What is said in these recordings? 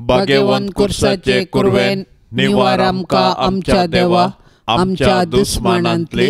भाग्यवंत कुर्साचे कुरवेन निवार आमकां आमच्या देवा आमच्या दुस्मानांतली.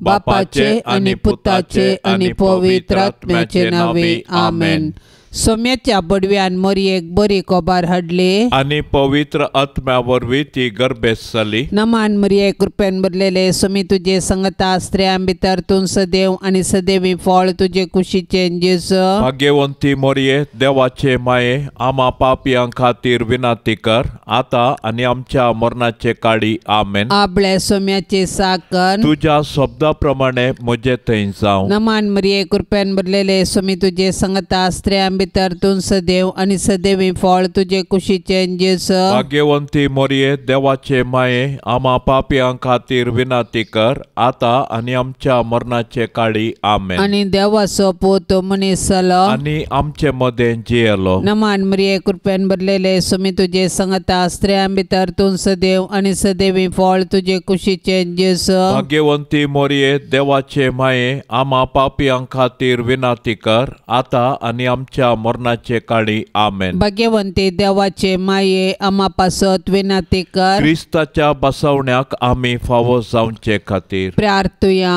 बापाचे आनी पुताचे आनी पवित्र आत्म्याचे नांवे आमेन. सोम्याच्या बडव्यान मोरयेक बरी कोबार हाडली आनी पवित्र आत्म्या वरवीं ती गर्भेस्त जाली. नमान मरिये कृपेन भरलेले सोमी तुजे संगता स्त्रियां भितर तूं सदैव आनी सदैवी फळ तुजे कुशीचे जेजू. भाग्यवंती मोरये देवाचे माये आमा पापयां खातीर विनंती कर आता आनी आमच्या मरणाचे काळी आमेन. आपले सोम्याचे साकन तुज्या शब्दा प्रमाणे म्हजे थंय जावं. नमान मरिये कृपेन भरलेले सोमी तुजे संगता स्त्रियां भितर तूं सदैव आनी सदैवी फळ तुजे कुशीचे जेजू. भाग्यवंती मोरये देवाचे माये आमा पापयां खातीर विनंती कर आता आनी आमच्या मरणाचे काळी आमेन. आनी देवाचो पूत मनीस जालो आनी आमचे मदें जियेलो. नमान मरिये कृपेन भरलेले सोमी तुजे संगता स्त्रियां भितर तूं सदैव आनी सदैवी फळ तुजे कुशीचे जेजू. भाग्यवंती मोरये देवाचे माये आमा पापयां खातीर विनंती कर आता आनी आमच्या मरणाचे काळी आमेन. भाग्यवंती देवाचे माये आमा पासत विनंती कर. क्रिस्ताच्या बसवण्याक आमी फावो जावचे खातीर प्रार्थुया.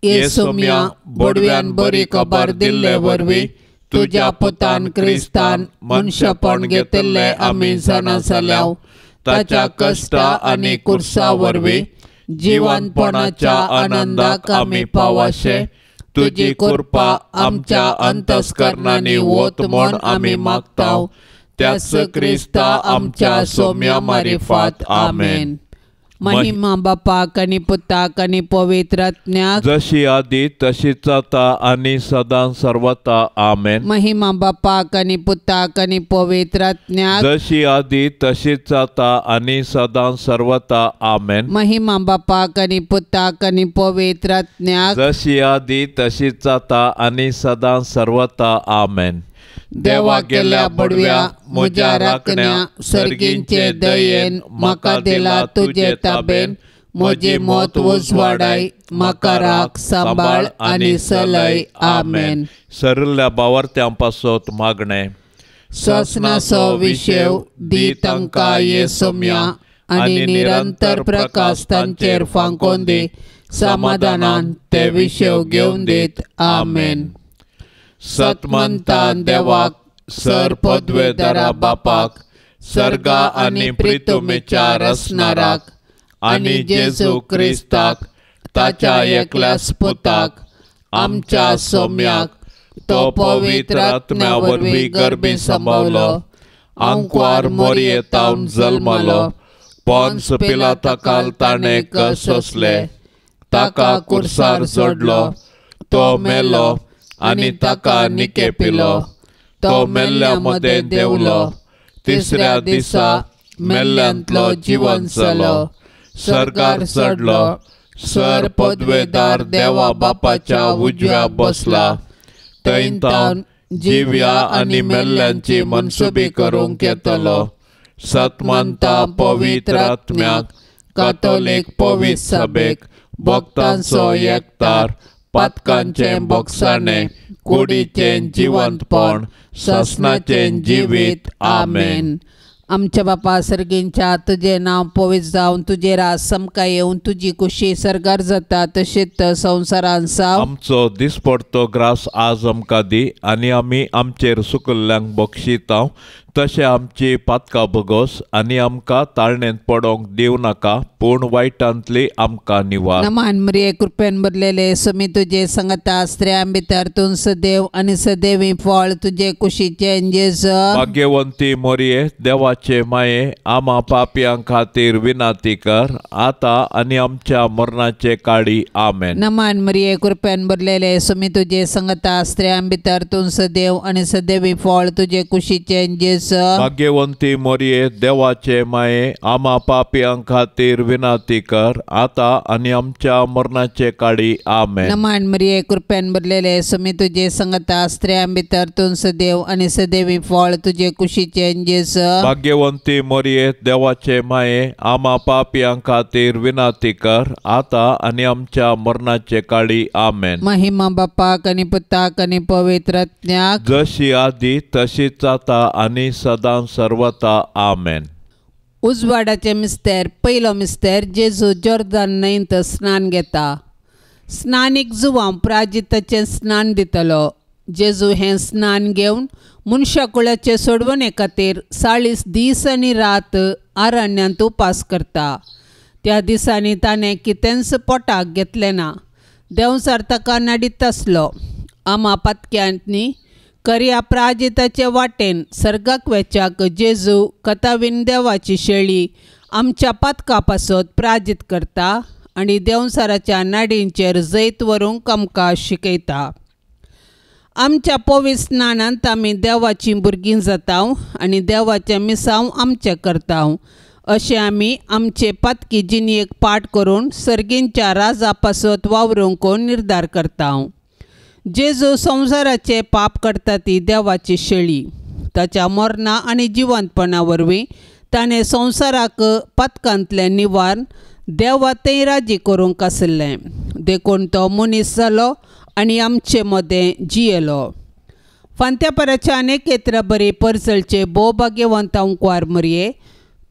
येसुम्या बडव्यान बरी खबर दिल्ले वरवीं तुज्या पुतान क्रिस्तान मनशेपण घेतिल्ले आमी जाणा जाल्या. ताच्या कश्टा आनी कुर्सा वरवीं जिवनपणाच्या आनंदाक आमी पावाशे तुजी कृपा आमच्या अंतस्करणांनी वत म्हूण आमी मागता. त्याच क्रिस्ता आमच्या सोम्या मारिफात आमेन. महिमा बापाक आनी पुताक आनी पवित्र आत्म्याक जशी आदी तशीच आता आनी सदां सर्वता आमेन. महिमा बापाक आनी पुताक आनी पवित्र आत्म्याक जशी आदी तशीच आता आनी सदां सर्वता आमेन. महिमा बापाक आनी पुताक आनी पवित्र आत्म्याक जशी आदी तशीच आता आनी सदां सर्वता आमेन. देवा गेल्या बडव्या म्हज्या राखण्या सर्गींचे दयेन म्हाका दिला तुजे ताबेन म्हजी मत उजवाडाय म्हाका राख सांबाळ आनी सलय आमेन. सरिल्ल्या बावर्त्यां पासत मागणें. सोसनाचो विशेव दी तांकां येसोम्या आनी निरंतर प्रकाश तांचेर फांकोवन दी. समाधानान ते विशेव घेवन दीत आमेन. सतमंतान देवाक सर पदवेदारा बापाक सर्गा आनी प्रितुमेच्या रसनाराक आनी जेजू क्रिस्ताक ताच्या एकल्याच पुताक आमच्या सोम्याक तो पवित्र आत्म्या वरवीं गर्भी संभवलो आंकवार मोरये तावन जल्मलो पोन्स पिलाता ताणें कश्ट सोंसले ताका कुर्सार सोडलो तो मेलो आनी ताका निके पिलो तो मेल्ल्या मदें देंवलो तिसऱ्या दिसा मेल्ल्यांतलो जिवन जालो सर्गार चडलो सर पदवेदार देवा बापाच्या उजव्या बसला थंय तावन जिव्या आनी मेल्ल्यांची मनसुबी करूंक येतलो. सतमंता पवित्र आत्म्याक कातोलीक पवित्र सभेक भक्तांचो एकतार पातकांचें बोगसाणें कुडीचें जिवंतपण सासणाचें जिवीत आमेन. आमच्या बापा सर्गींच्या तुजें नांव पवित्र जावन तुजें राज समकां येवन तुजी कुशी सर्गार जाता तशीच संवसारान जावं. आमचो दिसपडतो ग्रास आज आमकां दी आनी आमी आमचेर सुकल्ल्यांक बक्षितांव तशें आमची पातकां भोगोस आनी आमकां ताळणेंत पडोंक दिवं नाका पूण वायटांतली आमकां निवार. नमान मरिये कृपेन भरलेले सोमी तुजे संगता स्त्रियां भितर तूं सदैव आनी सदैवी फळ तुजे कुशीचें जेजू. भाग्यवंती मोरये देवाचे माये आमा पापयां खातीर विनंती कर आता आनी आमच्या मरणाचे काळी आमेन. नमान मरिये कृपेन भरलेले सोमी तुजे संगता स्त्रियां भितर तूं सदैव आनी सदैवी फळ तुजे कुशीचें जेजू. भाग्यवंती मोरये देवाचे माये आमा पापयां खातीर विनंती कर आता आनी आमच्या मरणाचे काळी आमेन. नमान मरिये कृपेन भरलेले सोमी तुजे संगता स्त्रियां भितर तूं सदैव आनी सदैवी फळ तुजे कुशीचें जेजू. भाग्यवंती मोरये देवाचे माये आमा पापयां खातीर विनंती कर आता आनी आमच्या मरणाचे काळी आमेन. महिमा बापाक आनी पुताक आनी पवित्र आत्म्याक जशी आदी तशीच आता आनी आनी सदां सर्वता. आमेन. उजवाडाचे मिस्तेर. पयलो मिस्तेर. जेजू जॉर्दान न्हंयत स्नान घेता. स्नानीक जुवांव प्राजिताचें स्नान दितलो. जेजू हें स्नान घेवन मनशाकुळाचे सोडवणे खातीर 40 दीस आनी रात आरण्यांत उपास करता. त्या दिसांनी ताणें कितेंच पोटाक घेतलें ना. देंवचार ताका नाडीत आसलो. आमा पातक्यांनी करया प्राजिताचे वाटेन सर्गाक वेच्याक जेजू कथावीन देवाची शेळी आमच्या पातका पासत प्राजीत करता आनी देंवचाराच्या नाडींचेर जैत व्हरूंक आमकां शिकयता. आमच्या पवित्र स्नानांत आमी देवाचीं भुरगीं जाता आनी देवाचें मिसांव आमचें करता. अशें आमी आमचे पातकी जिणेक पाठ करून सर्गींच्या राजा पासत वावरूंक निर्धार करता. जेजू संवसाराचे पाप करता ती देवाची शेळी. ताच्या मरणा आनी जिवंतपणा वरवीं ताणें संवसाराक पातकांतलें निवारण देवा थंय राजी करूंक आशिल्लें. देखून तो मनीस जालो आनी आमचे मदें जियेलो. फांत्यापराच्या अनेक बरी परजळचे भोव भाग्यवंत अंकवार मरये,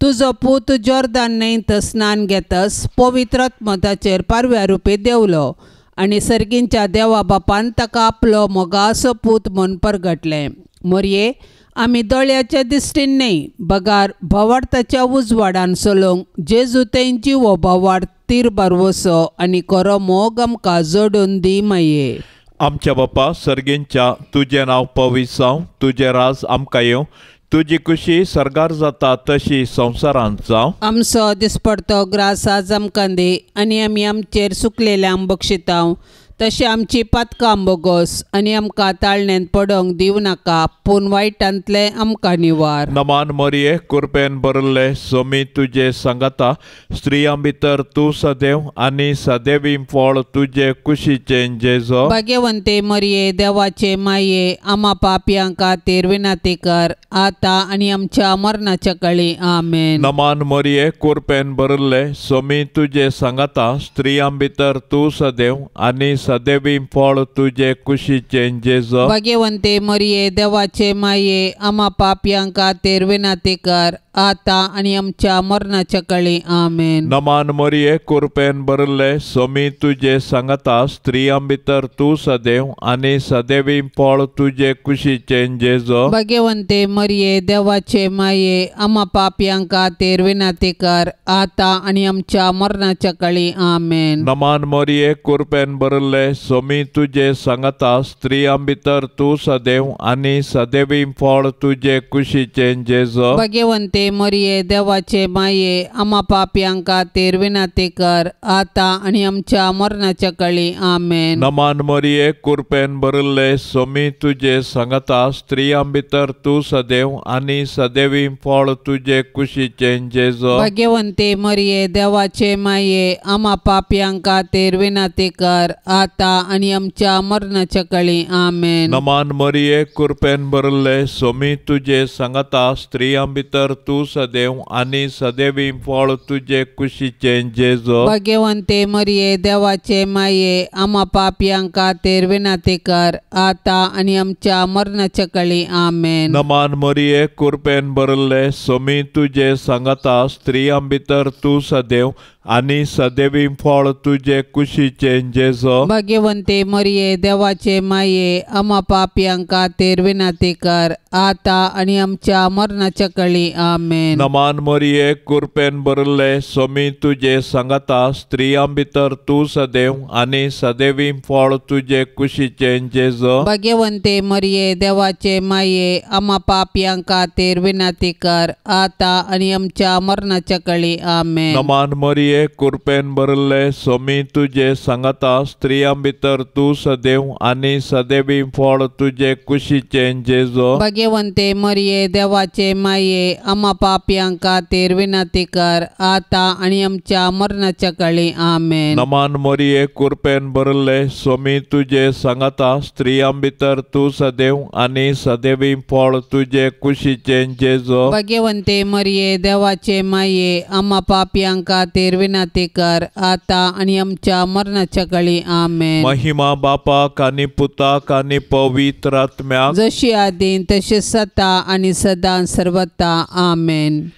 तुजो पूत जॉर्दान न्हंयत स्नान घेतस पवित्र आत्मो ताचेर पारव्या रुपी देंवलो आनी सर्गींच्या देवा बापान ताका आपलो मोगासो पूत म्हूण परगटलें. मोरये, आमी दोळ्याच्या दिश्टीन न्हय बगार भावार्थाच्या उजवाडान चलोवंक जेजू थंय जिवो भावार्थ तीर बारवसो आनी खरो मोग आमकां जोडून दी माये. आमच्या बापा सर्गींच्या, तुजें नांव पवित्र जावं, तुजें राज आमकां येवं, तुजी खुशी सर्गार जाता तशी संवसारांत जावं. आमचो दिसपडतो ग्रास आज आमकां दी आनी आमी आमचेर सुकलेल्यांक बक्षिता तशें आमची पातकां बोगोस आनी आमकां ताळण्यांत पडोंक दिवं नाका, पूण वायटांतलें आमकां निवार. नमान मरये, कुरपेन भरिल्ले सोमी तुजे सांगाता, स्त्रियां भितर तूं सदैव आनी सदैवी फळ तुजे कुशीचें जेजो. भाग्यवंते मरये, देवाचे माये, आमा पापयां खातीर विनंती कर आतां आनी आमच्या मरणाच्या काळी. आमेन. नमान मरये, कुरपेन भरिल्ले सोमी तुजे सांगाता, स्त्रियां भितर तूं सदैव आनी सदैवी फळ तुजे कुशीचें जेजो. भाग्यवंते मरये, देवाचे माये, आमा पापयां खातीर विनंती कर आतां आनी आमच्या मरणाच्या काळी. आमेन. नमान मरये, कुरपेन भरिल्ले सोमी तुजे सांगाता, स्त्रियां भितर तूं सदैव आनी सदैवी फळ तुजे कुशीचें जेजो. भाग्यवंते मरये, देवाचे माये, आमा पापयां खातीर विनंती कर आतां आनी आमच्या मरणाच्या काळी. आमेन. नमान मरये, कुरपेन भरिल्ले सोमी तुजे सांगाता, स्त्रियां भितर तूं सदैव आनी सदैवी फळ तुजे कुशीचें जेजो. भाग्यवंते मरये, देवाचे माये, आमा पापयां खातीर विनंती कर आतां आनी आमच्या मरणाच्या काळी. आमेन. नमान मरये, कुरपेन भरिल्ले सोमी तुजे सांगाता, स्त्रियां भितर तूं सदैव आनी सदैवी फळ तुजे कुशीचें जेजो. भाग्यवंते मरये, देवाचे माये, आमा पापयां खातीर विनंती कर आतां आनी आमच्या मरणाच्या काळी. आमेन. नमान मरये, कुरपेन भरिल्ले सोमी तुजे सांगाता, स्त्रियां भितर तूं सदैव आनी सदैवी फळ तुजे कुशीचें जेजो. भाग्यवंते मरये, देवाचे माये, आमा पापयां खातीर विनंती कर आतां आनी आमच्या मरणाच्या काळी. आमेन. नमान मरये, कुरपेन भरिल्ले सोमी तुजे सांगाता, स्त्रियां भितर तूं सदैव आनी सदैवी फळ तुजे कुशीचें जेजो. भाग्यवंते मरये, देवाचे माये, आमा पापयां खातीर विनंती कर आतां आनी आमच्या मरणाच्या काळी. आमेन. नमान मरये, कुरपेन भरिल्ले सोमी तुजे सांगाता, स्त्रियां भितर तूं सदैव आनी सदैवी फळ तुजे कुशीचें जेजो. भाग्यवंते मरये, देवाचे माये, आमा पापयां खातीर विनंती कर आतां आनी आमच्या मरणाच्या काळी. आमेन. नमान मरये, कुरपेन भरिल्ले सोमी तुजे सांगाता, स्त्रियां भितर तूं सदैव आनी सदैवी फळ तुजे कुशीचें जेजो. भाग्यवंते मरये, देवाचे माये, आमा पापयां खातीर विनंती कर आतां आनी आमच्या मरणाच्या काळी. आमेन. नमान मरये, कुरपेन भरिल्ले सोमी तुजे सांगाता, स्त्रियां भितर तूं सदैव आनी सदैवी फळ तुजे कुशीचें जेजो. भाग्यवंते मरये, देवाचे माये, आमा पापयां खातीर विनाती कर आता आनी आमच्या मरणाच्या काळी. आमेन. महिमा बापाक आनी पुताक आनी पवित्र आत्म्याक, जशी आदीन तशी सता आनी सदां सर्वता. आमेन.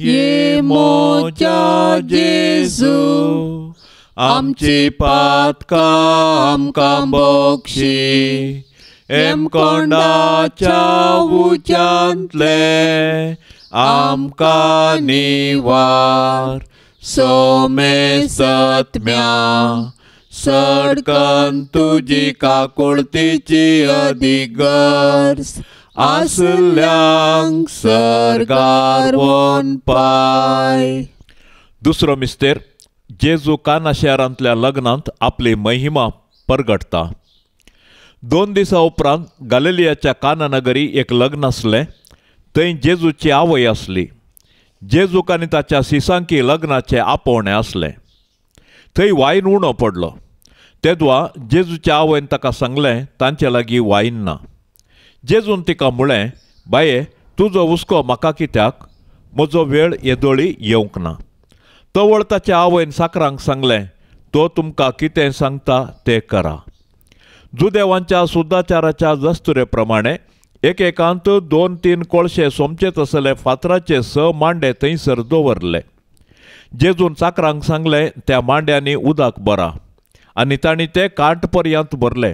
ये मोजा जेजू आमची पातकां आमकां बक्षी, एमकोंडाच्या उज्यांतले आमकां निवार. सोमेसत्म्या सडकन तुजी काकुळतीची अदीक गरज आसल्यांक सर्गार वोन पाय. दुसरो मिस्तेर, जेजू काना शहरांतल्या लग्नांत आपली महिमा परगटता. 2 दिसां उपरांत गालिलियाच्या काना नगरी एक लग्न आसलें. थंय जेजूची आवय आसली. जेजूक आनी ताच्या सिसांकी लग्नाचें आपोवणें आसलें. थंय वायन उणो पडलो. तेदवा जेजूच्या आवयन ताका सांगलें, तांचे लागीं वायन ना. जेजून तिका म्हळें, बाये, तुजो हुस्को म्हाका कित्याक? म्हजो वेळ येदोळी येवंक ना. तवळ ताच्या आवयन साकरांक सांगलें, तो तुमकां कितें सांगता तें करा. जुदेवांच्या सुदाचाराच्या दस्तुरे प्रमाणे एकेकांत 2-3 कोळशे सोमचे तसले फातराचे 6 मांडे थंयसर दवरले. जेजून चाकरांक सांगलें, त्या मांड्यांनी उदक भरा. आनी तांणी ते कांठ पर्यंत भरले.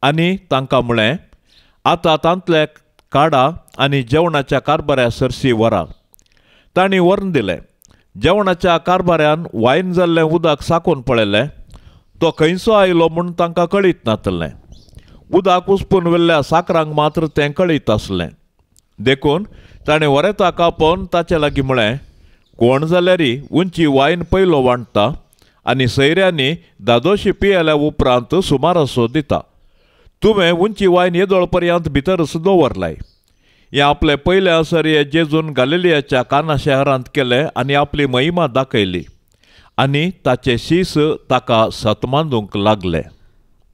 आनी तांकां म्हळें, आतां तांतले काडा आनी जेवणाच्या कारभाऱ्या सरशी व्हरा. तांणी व्हरून दिलें. जेवणाच्या कारभाऱ्यान वायन जाल्लें उदक साकून पळयलें. तो खंयचो आयलो म्हूण तांकां कळीत नातलें. उदक उसपून व्हेल्ल्या साकरांक मात्र तें कळीत आसलें. देखून ताणें वरेताक आपोवन ताचे लागीं म्हळें, कोण जाल्यारी उंची वायन पयलो वांट्टा आनी सैऱ्यांनी दादोशी पियेल्या उपरांत सुमारासो दिता. तुवें उंची वायन येदोळ पर्यंत भितरच दवरलाय. हें आपलें पयलें असर हे जेजून गालिलियाच्या काना शहरांत केलें आनी आपली महिमा दाखयली आनी ताचे शीस ताका सतमांदूंक लागले.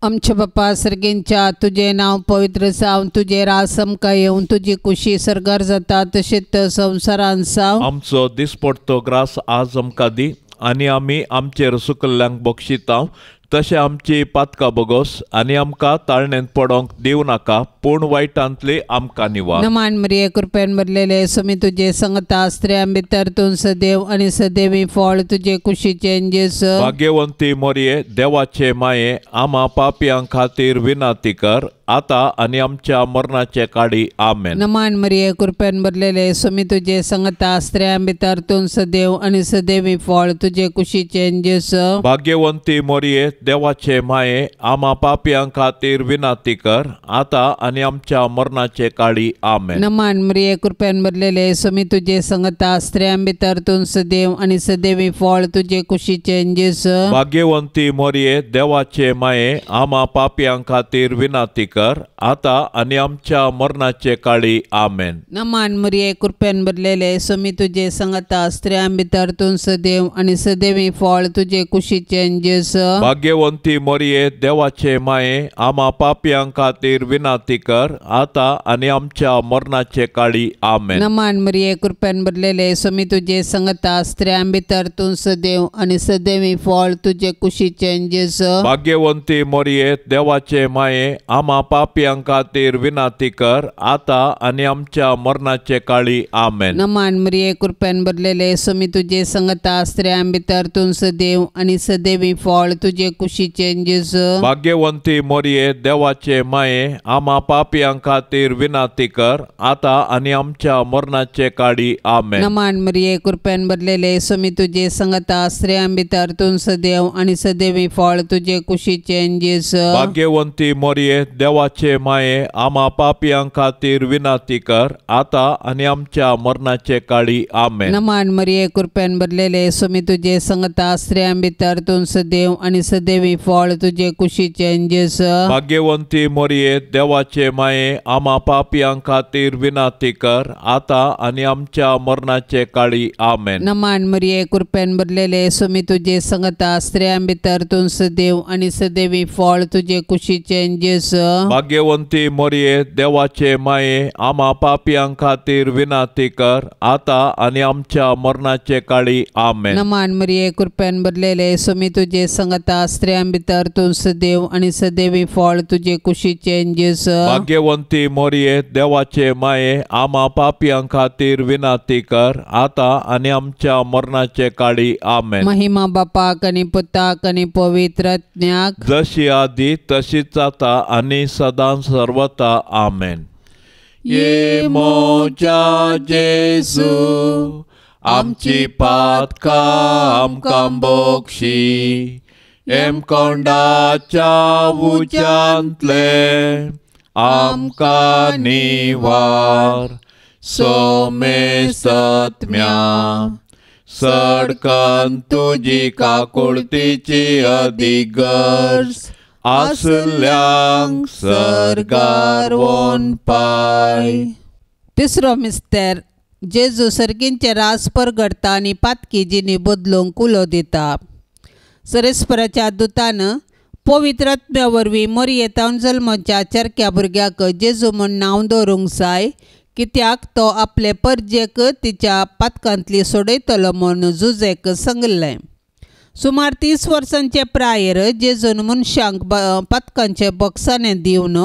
आमच्या बापा सर्गेंच्या, तुजें नांव पवित्र जावं, तुजें राज आमकां येवं, तुजी कुशी सर्गार जाता तशेंच संवसारांत जावं. आमचो दिसपडतो ग्रास आज आमकां दी आनी आमी आमचेर सुकल्ल्यांक बक्षितांव तशें आमची पातकां बगोस आनी आमकां ताळणेंत पडोंक दिवं नाका, पूण वायटांतली आमकां निवार. नमान मरिये, कृपेन भरलेले, स्वामी तुजे संगता, स्त्रियां भितर तूं सदैव आनी सदैवी फळ तुजे कुशीचें जेजू. भाग्यवंती मोरये, देवाचे माये, आमा पापयां खातीर विनाती कर आता आनी आमच्या मरणाचे काडी. आमेन. नमान मरिये, कृपेन भरलेले, स्वामी तुजे संगता, स्त्रियां भितर तूं सदैव आनी सदैवी फळ तुजे कुशीचें जेजू. भाग्यवंती मोरये, देवाचे माये, आमा पापयां खातीर विनाती कर आता आनी आमच्या मरणाचे काडी. आमेन. नमान मरिये, कृपेन भरलेले, स्वामी तुजे संगता, स्त्रियां भितर तूं सदैव आनी सदैवी फळ तुजे कुशीचें जेजू. भाग्यवंती मोरये, देवाचे माये, आमा पापयां खातीर विनाती कर आता आनी आमच्या मरणाचे काळी. आमेन. नमान मरिये, कृपेन भरलेले, स्वामी तुजे संगता, स्त्रियां भितर तूं सदैव आनी सदैवी फळ तुजे कुशीचें जेजू. भाग्यवंती मोरये, देवाचे माये, आमा पापयां खातीर विनाती कर आता आनी आमच्या मरणाचे काळी. आमेन. नमान मरिये, कृपेन भरलेले, स्वामी तुजे संगता, स्त्रियां भितर तूं सदैव आनी सदैवी फळ तुजे कुशीचें जेजू. भाग्यवंती मोरये, देवाचे माये, आमा पापयां खातीर विनाती कर आता आनी आमच्या मरणाचे काळी. आमेन. नमान मरिये, कृपेन भरलेले, स्वामी तुजे संगता, स्त्रियां भितर तूं सदैव आनी सदैवी फळ तुजे कुशीचें जेजू. भाग्यवंती मोरये, देवाचे माये, आमा पापयां खातीर विनाती कर आता आनी आमच्या मरणाचे काळी. आमेन. नमान मरिये, कृपेन भरलेले, स्वामी तुजे संगता, स्त्रियां भितर तूं सदैव आनी सदैवी फळ तुजे कुशीचें जेजू. भाग्यवंती मोरये, देवाचे माये, आमा पापयां खातीर विनाती कर आता आनी आमच्या मरणाचे काळी. आमेन. नमान मरिये, कृपेन भरलेले, स्वामी तुजे संगता, स्त्रियां भितर तूं सदैव आनी सदैव सदैवी फळ तुजे कुशीचें जेजू. भाग्यवंती मोरये देवाचे माये आमा पापयां खातीर विनाती कर आतां आनी आमच्या मरणाचे काळी. आमेन. नमान मरिये कृपेन भरलेले स्वामी तुजे संगता स्त्रियां भितर तूं सदैव आनी सदैवी फळ तुजे कुशीचें जेजू. भाग्यवंती मोरये देवाचे माये आमा पापयां खातीर विनाती कर आतां आनी आमच्या मरणाचे काळी. आमेन. नमान मरिये कृपेन भरलेले स्वामी तुजे संगता स्त्रियां भितर तूं सदैव आनी सदैवी फळ तुजे कुशीचें जेजू. भाग्यवंती मोरये देवाचे माये आमा पापयां खातीर विनाती कर आतां आनी आमच्या मरणाचे काळी. आमेन. महिमा बापाक आनी पुताक आनी पवित्र आत्म्याक, जशी आदी तशीच आतां आनी सदां सर्वता. आमेन. ये मोजा जेजू आमची पातकां आमकां बोक्षी, हेमकोंडाच्या उज्यांतले आमकां निवार, सोमेसत्म्या सडकन तुजी काकुळतीची अधिगर्ज आसल्यांक सर्गार वोन पाय. तिसरो मिस्तेर जेजू सर्गींचे रास परगडता आनी पातकी जिणी बदलूंक उलो दिता. सरेस्पराच्या दुतान पवित्र आत्म्या वरवीं मोरयेतावन जल्मच्या चरक्या भुरग्याक जेजू म्हूण नांव दवरूंक जाय, कित्याक तो आपले परजेक तिच्या पातकांतली सोडयतलो म्हूण जुजेक सांगिल्लें. सुमार 30 वर्सांचे प्रायेर जेजून मनशांक पातकांचे बक्षाणे दिवन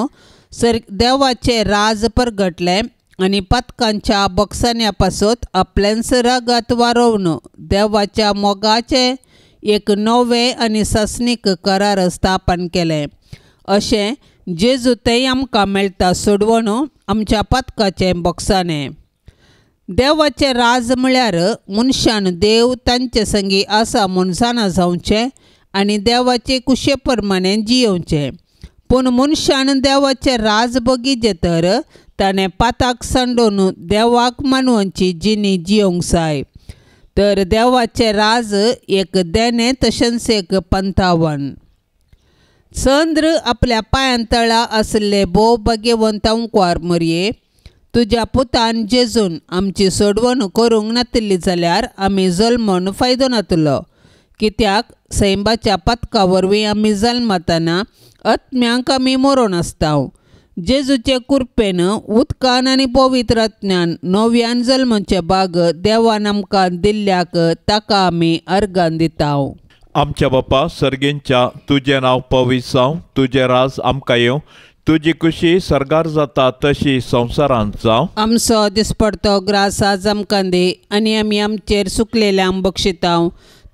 देवाचें राज परगटलें आनी पातकांच्या बक्षाण्या पासत आपलेंच रगत वारोवन देवाच्या मोगाचें एक नवें आनी सासणीक करार स्थापन केलें. अशें जेजू तें आमकां मेळटा सोडवण आमच्या पातकाचें बक्षाणें. देवाचें राज म्हळ्यार मनशान देव तांचे संगी आसा म्हूण जाणा जावचें आनी देवाचे कुशे प्रमाणें जियोवचें. पूण मनशान देवाचें राज बगीचें तर ताणें पाताक सांडून देवाक मानवची जिणी जियोंक जाय. तर देवाचें राज एक देणें तशेंच एक पंथावन. चंद्र आपल्या पांयां तळा आशिल्ले भोव भाग्यवंत अंकवार मरये, तुज्या पुतान जेजून आमची सोडवण करूंक नातिल्ली जाल्यार आमी जल्मून फायदो नातलो, कित्याक सैंबाच्या पातका वरवीं आमी जल्मताना आत्म्यांक आमी मरोन आसता. जेजूचे कृपेन उदकान आनी पवित्र आत्म्यान नव्यान जल्मचे भाग देवान आमकां दिल्ल्याक ताका आमी अर्गान दिता. आमच्या बापा सर्गींच्या तुजें नांव पवित्र जावं, तुजें राज आमकां येवं, तुजी खुशी सर्गार जाता तशी संवसारांत जावं. आमचो दिसपडतो ग्रास आज आमकां दी आनी आमी आमचेर सुकलेल्यांक बक्षिता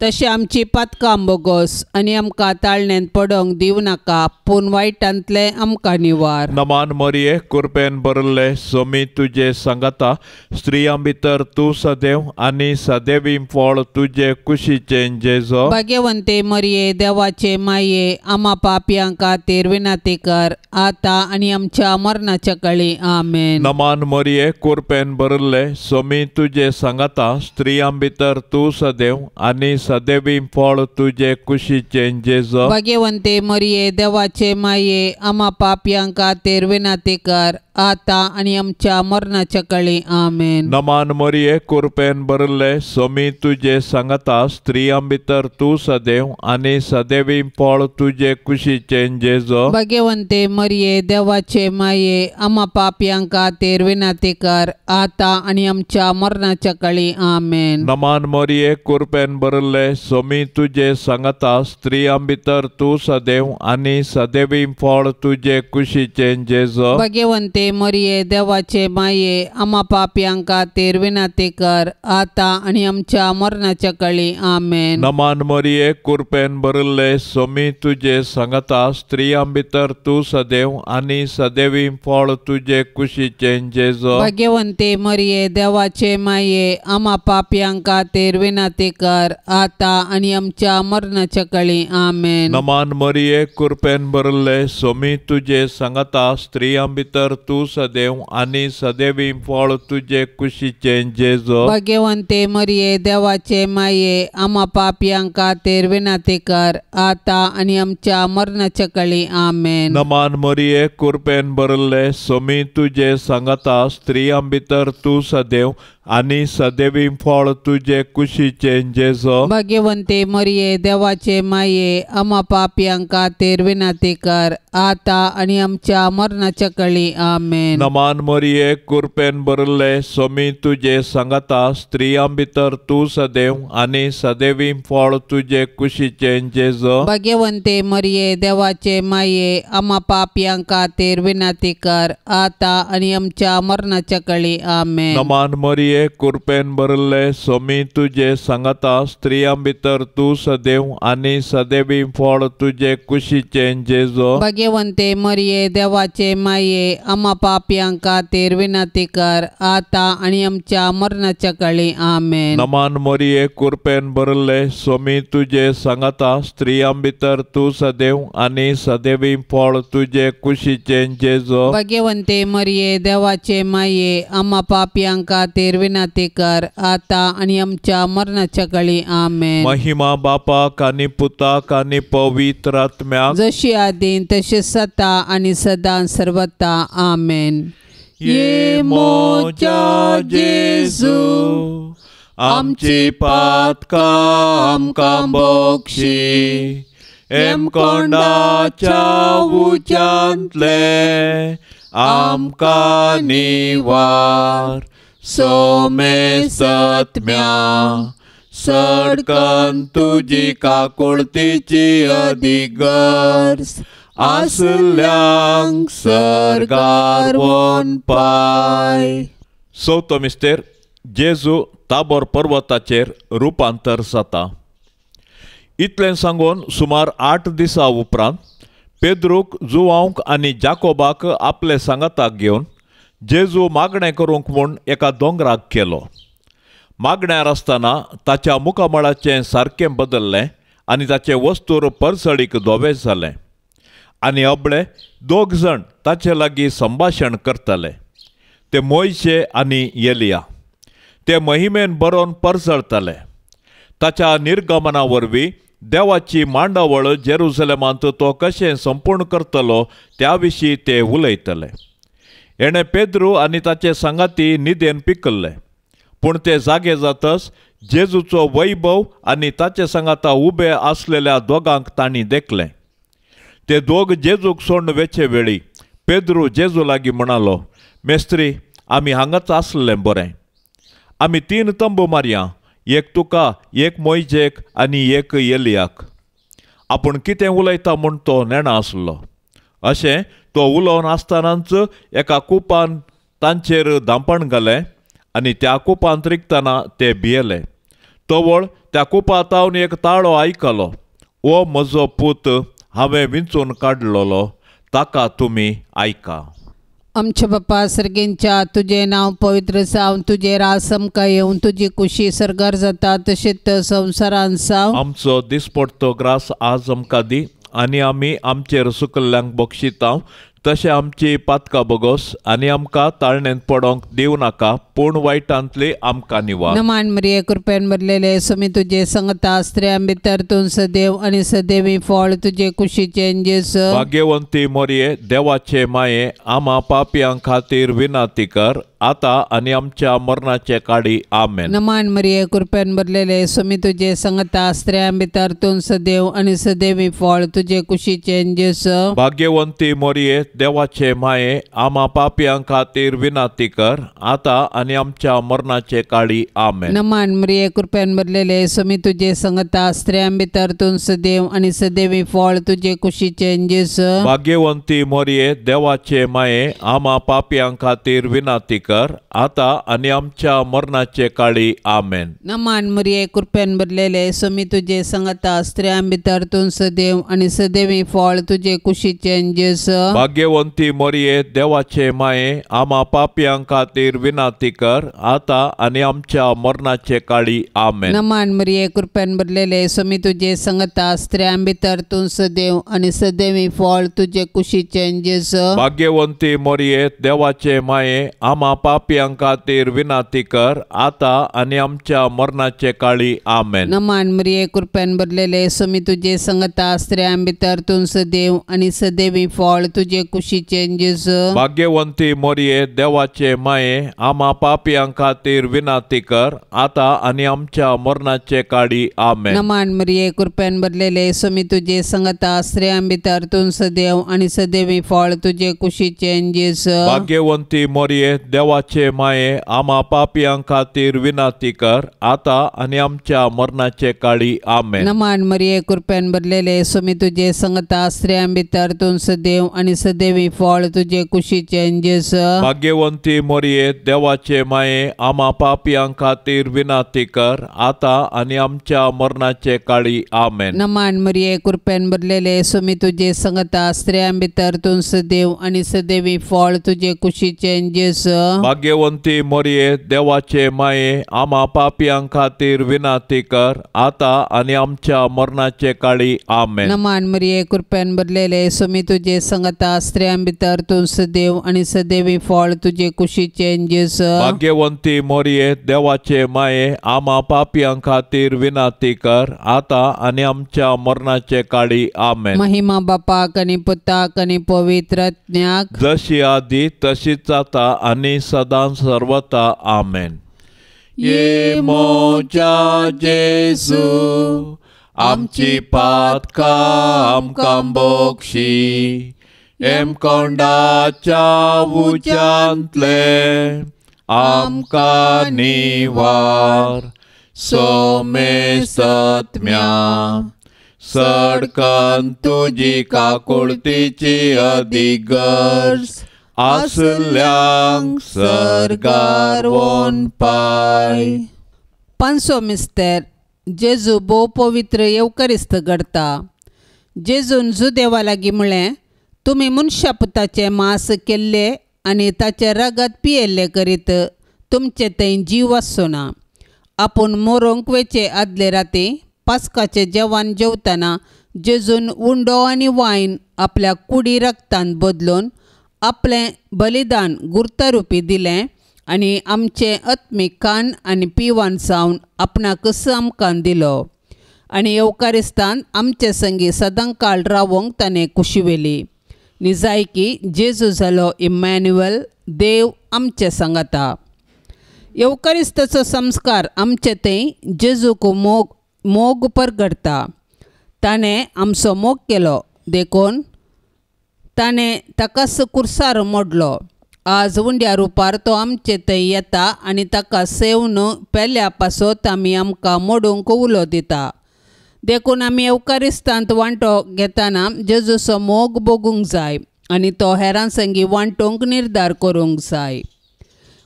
तशें आमची पातकां बोगोस आनी आमकां ताळण्यांत पडोंक दिवं नाका, पूण वायटांतलें आमकां निवार. नमान मरिये कृपेन भरिल्ले स्वामी तुजे सांगाता, स्त्रियां भितर तूं सदैव आनी सदैवी फळ तुजे कुशीचें जेजो. भाग्यवंते मरिये देवाचे माये आमा पापयां खातीर विनंती कर आतां आनी आमच्या मरणाच्या काळी. आमेन. नमान मरिये कृपेन भरिल्ले स्वामी तुजे सांगाता, स्त्रियां भितर तूं सदैव आनी सदैवी फळ तुजे कुशीचें जेजो. भाग्यवंते मरिये देवाचे माये आमा पापयां खातीर विनंती कर आतां आनी आमच्या मरणाच्या काळी. आमेन. नमान मरिये कृपेन भरिल्ले स्वामी तुजे सांगाता, स्त्रियां भितर तूं सदैव आनी सदैवी फळ तुजे कुशीचें जेजो. भाग्यवंते मरिये देवाचे माये आमा पापयां खातीर विनंती कर आतां आनी आमच्या मरणाच्या काळी. आमेन. नमान मरिये कृपेन भरिल्ले स्वामी तुजे सांगाता, स्त्रियां भितर तूं सदैव आनी सदैवी फळ तुजे कुशीचें जेजो. भाग्यवंते मरिये देवाचे माये आमा पापयां खातीर विनंती कर आतां आनी आमच्या मरणाच्या काळी. आमेन. नमान मरिये कृपेन भरिल्ले स्वामी तुजे सांगाता, स्त्रियां भितर तूं सदैव आनी सदैवी फळ तुजे कुशीचें जेजो. भाग्यवंते मरिये देवाचे माये आमा पापयां खातीर विनंती कर आता आनी आमच्या मरणाच्या काळी आमेन। नमान मरिये कृपेन भरले सोमी तुजे सांगाता स्त्रियां भितर तूं सदैव आनी सदैवी फळ तुजे कुशीचें जेजू। भाग्यवंते मरिये देवाचे माये आमा पापयां खातीर विनंती कर आता आनी आमच्या मरणाच्या काळी आमेन। नमान मरिये कृपेन भरले सोमी तुजे सांगाता स्त्रियां भितर तूं सदैव आनी सदैवी फळ तुजे कुशीचें जेजू। भाग्यवंते मरिये देवाचे माये आमा पापयां खातीर विनंती कर आता आनी आमच्या मरणाच्या काळी आमेन। नमान मरिये कृपेन भरले सोमी तुजे सांगाता स्त्रियां भितर तूं सदैव आनी सदैवी फळ तुजे कुशीचें जेजू। भाग्यवंते मरिये देवाचे माये आमा पापयां खातीर विनंती कर आता आनी आमच्या मरणाच्या काळी आमेन। नमान मरिये कृपेन भरले सोमी तुजे सांगाता स्त्रियां भितर तूं सदैव आनी सदैवी फळ तुजे कुशीचें जेजू। भाग्यवंते मरिये देवाचे माये आमा पापयां खातीर विनंती कर आता आनी आमच्या मरणाच्या काळी आमेन। नमान मरिये कृपेन भरले सोमी तुजे सांगाता स्त्रियां भितर तूं सदैव आनी सदैवी फळ तुजे कुशीचें जेजू। भाग्यवंते मरिये देवाचे माये आमा पापयां खातीर विनंती कर आता आनी आमच्या मरणाच्या काळी आमेन। महिमा बापाक आनी पुताक आनी पवित्र आत्म्याक जशी आदीन तशी सता आनी सदां सर्वता आमेन। ये मोजा जेजू आमची पातकां आमकां बक्षी एमकोंडाच्या उज्यांतले आमकां निवार सोमेसत्म्या सडकन तुजी काकुळतीची अधिगर्ज आसल्यांक सर्गार वोन पाय। चवथो मिस्तेर जेजू ताबोर पर्वताचेर रुपांतर जाता। इतलें सांगून सुमार 8 दिसां उपरांत पेद्रूक जुवांक आनी जाकोबाक आपले सांगाताक घेवन जेजू मागणें करूंक म्हूण एका दोंगराक गेलो। मागण्यार आसतना ताच्या मुखामळाचें सारकें बदल्लें आनी ताचें वस्तूर परसळीक धवें जालें आनी अबळे दोग जाण ताचे लागीं संभाशण करताले, ते मोयशे आनी एलिया। ते महिमेन बरोवन परसळताले। ताच्या निर्गमना वरवीं देवाची मांडावळ जेरुसलेमांत तो कशें संपूर्ण करतलो त्या विशीं ते उलयतले। हेणें पेद्रू आनी ताचे सांगाती निदेन पिकल्ले, पूण ते जागे जातच जेजूचो वैभव आनी ताचे सांगाता उबे आसलेल्या दोगांक तांणी देखलें। ते दोग जेजूक सोडून वेचे वेळी पेद्रू जेजू लागीं म्हणालो, मेस्त्री आमी हांगाच आसलें बरें, आमी 3 तंबू मारया, एक तुका, एक मोयजेक आनी एक एलियाक। आपूण कितें उलयता म्हूण तो नेणा आसलो। अशें तो उलोवन आसतनाच एका कुपान तांचेर धांपण घालें आनी त्या कुपांत रिगतना ते भियेले। तवळ त्या कुपांत एक ताळो आयकलो, ओ म्हजो पूत हांवें विंचून काडलेलो, ताका तुमी आयका। आमच्या बापा सर्गेंच्या तुजें नांव पवित्र जावं, तुजें राज आमकां येवं, तुजी कुशी सर्गार जाता तशेंच संवसारांत जावं। आमचो दिसपडतो ग्रास आज आमकां दी आनी आमी आमचेर सुकल्ल्यांक बक्षिता तशें आमची पातकां बगोस आनी आमकां ताळणेंत पडोंक दिवं नाका, पूण वायटांतली आमकां निवार। नमान मरिये कृपेन भरलेले स्वामी तुजे संगता स्त्रियां भितर तूं सदैव आनी सदैवी फळ तुजे कुशीचें जेजू। भाग्यवंती मरिये देवाचे माये आमा पापयां खातीर विनंती कर आता आनी आमच्या मरणाचे काडी आमेन। नमान मरिये कृपेन भरलेले स्वामी तुजे संगता स्त्रियां भितर तूं सदैव आनी सदैवी फळ तुजे कुशीचें जेजू। भाग्यवंती मरिये देवाचे माये आमा पापयां खातीर विनंती कर आता आनी आमच्या मरणाचे काडी आमेन। नमान मरिये कृपेन भरलेले स्वामी तुजे संगता स्त्रियां भितर तूं सदैव आनी सदैवी फळ तुजे कुशीचें जेजू। भाग्यवंती मरिये देवाचे माये आमा पापयां खातीर विनंती कर आता आनी आमच्या मरणाचे काडी आमेन। नमान मरिये कृपेन भरलेले स्वामी तुजे संगता स्त्रियां भितर तूं सदैव आनी सदैवी फळ तुजे कुशीचें जेजू। भाग्यवंती मोरये देवाचे माये आमा पापयां खातीर विनंती कर आतां आनी आमच्या मरणाचे काळी आमेन. नमान मरिये कृपेन भरलेले स्वामी तुजे संगता स्त्रियां भितर तूं सदैव आनी सदैवी फळ तुजे कुशीचें जेजू. भाग्यवंती मोरये देवाचे माये आमा पापयां खातीर विनंती कर आतां आनी आमच्या मरणाचे काळी आमेन. नमान मरिये कृपेन भरलेले स्वामी तुजे संगता स्त्रियां भितर तूं सदैव आनी सदैवी फळ तुजे कुशीचें जेजू. भाग्यवंती मोरये देवाचे माये आमा पापयां खातीर विनंती कर आतां आनी आमच्या मरणाचे काळी आमेन. नमान मरिये कृपेन भरलेले स्वामी तुजे संगता स्त्रियां भितर तूं सदैव आनी सदैवी फळ तुजे कुशीचें जेजू. भाग्यवंती मोरये देवाचे माये आमा पापयां खातीर विनंती कर आतां आनी आमच्या मरणाचे काळी आमेन. नमान मरिये कृपेन भरलेले स्वामी तुजे संगता स्त्रियां भितर तूं सदैव आनी सदैवी फळ तुजे कुशीचें जेजू. भाग्यवंती मोरये देवाचे माये आमा पापयां खातीर विनंती कर आतां आनी आमच्या मरणाचे काळी आमेन. नमान मरिये कृपेन भरलेले स्वामी तुजे संगता स्त्रियां भितर तूं सदैव आनी सदैवी फळ तुजे कुशीचें जेजू. भाग्यवंती मोरये देवाचे माये आमा पापयां खातीर विनंती कर आतां आनी आमच्या मरणाचे काळी आमेन. नमान मरिये कृपेन भरलेले स्वामी तुजे संगता स्त्रियां भितर तूं सदैव आनी सदैवी फळ तुजे कुशीचें जेजू. भाग्यवंती मोरये देवाचे माये आमा पापयां खातीर विनंती कर आतां आनी आमच्या मरणाचे काळी आमेन. महिमा बापाक आनी पुताक आनी पवित्र आत्म्याक, जशी आदी तशीच आतां आनी सदां सर्वता आमेन. ये मोजा जेजू आमची पातकां आमकां बक्षी हेमकोंडाच्या उज्यांतले आमकां निवार सोमेसत्म्या सडकन तुजी काकुळतीची अधिगर्ज आसल्यांक सर्गार वोन पाय. पांचसो मिस्तेर जेजू भोव पवित्र येवकरिस्त घडता. जेजून जुदेवा लागीं म्हळें, तुमी मनशा पुताचें मांस केल्ले आनी ताचें रगत पियेल्लें करीत तुमचे थंय जीव आसचो ना. आपूण मोरोंक वेचे आदले राती पास्काचें जेवण जेवतना जेजून उंडो आनी वायन आपल्या कुडी रगतान बदलून आपलें बलिदान गुर्तरुपी दिलें आनी आमचें आत्मीक कान आनी पिवान जावन आपणाकच आमकां दिलो आनी येवकारिस्तान आमचे संगी सदांकाळ रावोंक ताणें कुशी व्हेली. निजायकी जेजू जालो इमॅन्युअल, देव आमचे सांगाता. येवकारिस्ताचो संस्कार आमचे थंय जेजूक मोग मोग परगडटा. ताणें आमचो मोग केलो देखून ताणें ताकाच कुर्सार मोडलो. आज उंड्या रुपार तो आमचे थंय येता आनी ताका सेवन पेल्या पासत आमी आमकां मोडूंक उलो दिता. देखून आमी येवकारिस्तांत वांटो घेतना जेजूचो मोग भोगूंक जाय आनी तो हेरां संगी वांटूंक निर्धार करूंक जाय.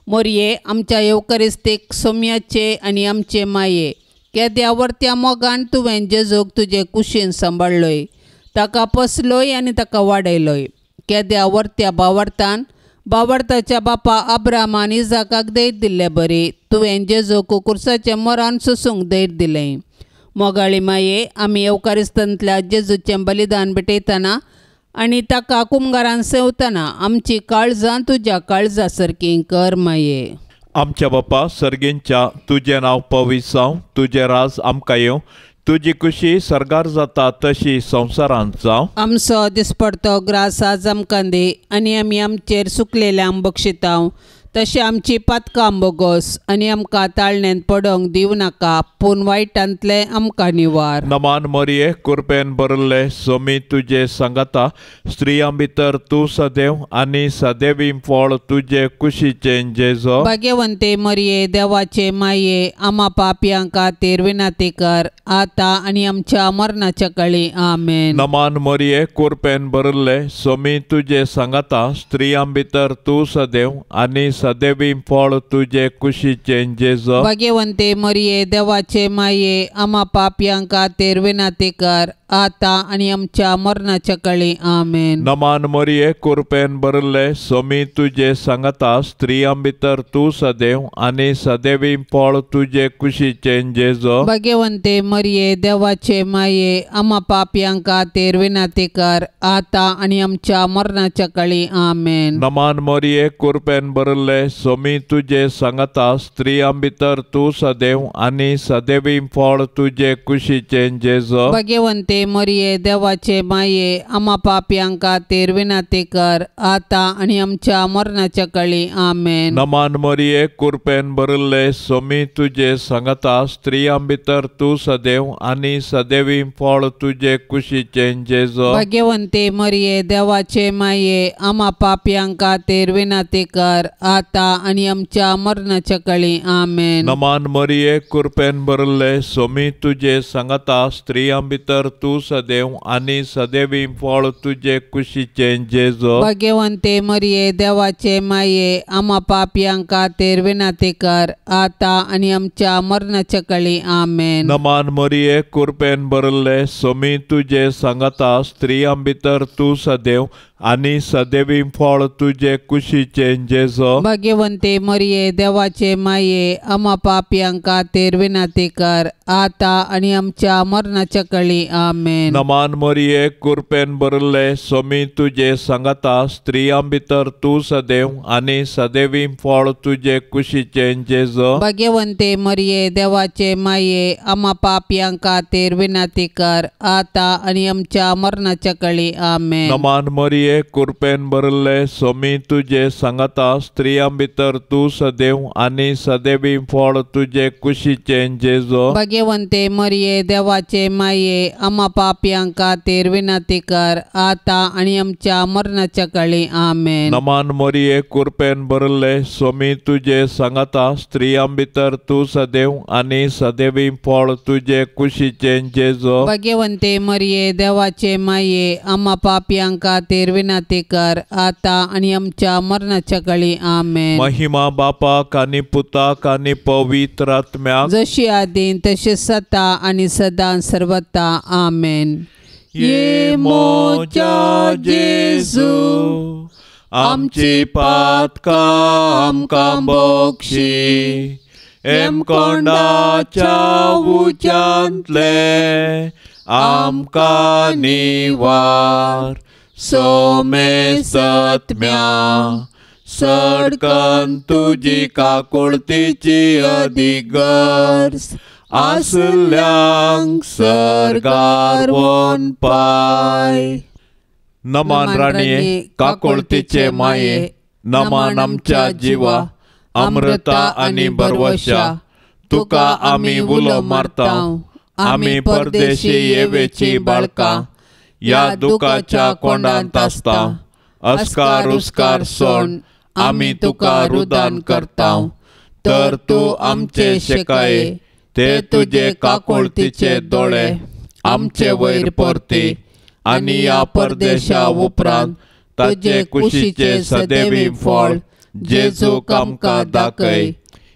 मोरये आमच्या येवकारिस्तीक सोम्याचे आनी आमचे माये केद्या वर्त्या मोगान तुवें जेजूक तुजे कुशीन सांबाळ्ळोय, ताका पोसलोय आनी ताका वाडयलोय. केद्या वर्त्या बावडतान बावडताच्या बापा अब्रामान इजाकाक धैर्य दिल्ले बरी तुवें जेजूक कुर्साचें मोरान सोसूंक धैर्य दिलें. मोगाळी माये आमी येवकारिस्तांतल्या जेजूचें बलिदान भेटयतना आनी ताका कुमगारान सेवतना आमची काळजां तुज्या काळजा सारकीं कर माये. आमच्या बापा सर्गेंच्या तुजें नांव पवित्र जावं, तुजें राज आमकां येवं, तुजी कुशी सर्गार जाता तशी संवसारांत जावं. आमचो दिसपडतो ग्रास आज आमकां दी आनी आमी आमचेर सुकलेल्यांक बक्षितांव तशें आमची पातकां बोगोस आनी आमकां ताळण्यांत पडोंक दिवं नाका पूण वायटांतलें आमकां निवार. नमान मरिये कुरपेन भरिल्ले सोमी तुजे सांगाता, स्त्रियां भितर तूं सदैव आनी सदैवी फळ तुजे कुशीचें जेजो. भाग्यवंते मरिये देवाचे माये आमा पापयां खातीर विनंती कर आतां आनी आमच्या मरणाच्या काळी. आमेन. नमान मरिये कुरपेन भरिल्ले सोमी तुजे सांगाता, स्त्रियां भितर तूं सदैव आनी सदैवी फळ तुजे कुशीचें जेजू। भाग्यवंते मरिये देवाचे माये आमा पापयां खातीर विनंती कर आता आनी आमच्या मरणाच्या काळी आमेन। नमान मरिये कृपेन भरले स्वामी तुजे सांगता स्त्रियां भितर तूं सदैव आनी सदैवी फळ तुजे कुशीचें जेजू। भाग्यवंते मरिये देवाचे माये आमा पापयां खातीर विनंती कर आता आनी आमच्या मरणाच्या काळी आमेन। नमान मरिये कृपेन भरले स्वामी तुजे सांगता स्त्रियां भितर तूं सदैव आनी सदैवी फळ तुजे कुशीचें जेजू। भाग्यवंते मरिये देवाचे माये आमा पापयां खातीर विनंती कर आता आनी आमच्या मरणाच्या काळी आमेन। नमान मरिये कृपेन भरले स्वामी तुजे सांगता स्त्रियां भितर तूं सदैव आनी सदैवी फळ तुजे कुशीचें जेजू। भाग्यवंते मरिये देवाचे माये आमा पापयां खातीर विनंती कर आता आनी आमच्या मरणाच्या काळी आमेन। नमान मरिये कृपेन भरले स्वामी तुजे सांगता स्त्रियां भितर तूं सदैव आनी सदैवी फळ तुजे कुशीचें जेजू। भाग्यवंते मरिये देवाचे माये आमा पापयां खातीर विनंती कर आता आनी आमच्या मरणाच्या काळी आमेन। नमान मरिये कृपेन भरले स्वामी तुजे सांगता स्त्रियां भितर तूं सदैव आनी सदैवी फळ तुजे कुशीचें जेजू। भाग्यवंते मरिये देवाचे माये आमा पापयां खातीर विनंती कर आता आनी आमच्या मरणाच्या काळी आमेन। नमान मरिये कृपेन भरले स्वामी तुजे सांगता स्त्रियां भितर तूं सदैव आनी सदैवी फळ तुजे कुशीचें जेजू। भाग्यवंते मरिये देवाचे माये आमा पापयां खातीर विनंती कर आता आनी आमच्या मरणाच्या काळी आमेन। नमान मरिये कृपेन भरले स्वामी तुजे सांगता स्त्रियां भितर तूं सदैव आनी सदैवी फळ तुजे कुशीचें जेजू। भाग्यवंते मरिये देवाचे माये आमा पापयां खातीर विनंती कर आता आनी आमच्या मरणाच्या काळी आमेन। नमान मरिये कृपेन भरले स्वामी तुजे सांगता स्त्रियां भितर तूं सदैव आनी सदैवी फळ तुजे कुशीचें जेजू। भाग्यवंते मरिये देवाचे माये आमा पापयां खातीर विनंती कर आता आनी आमच्या मरणाच्या काळी आमेन। महिमा बापाक आनी पुताक आनी पवित्र आत्म्याक जशी आदीन तशी सता आनी सदां सर्वता आमेन। ये मोजा जेजू आमची पातकां आमकां बक्षी एमकोंडाच्या उज्यांतले आमकां निवार सोमेसत्म्या सडकन तुजी काकुळतीची अधिगर्ज आसल्यांक सर्गार वोन पाय। नमान राणये काकुळतीचे माये नमान आमच्या जिवा अमृता आनी भरवशा तुका आमी उलो मारता आमी परदेशी येवेची बाळकां ह्या दुखाच्या कोंडांत आसता अस्कार उस्कार सोण आमी तुका रुदान करता तर तूं आमचे शेकाये ते तुजे काकुळतीचे दोळे आमचे वयर परती आनी ह्या परदेशा उपरांत ताचे कुशीचे सदैवी फळ जेजूक आमकां दाखय।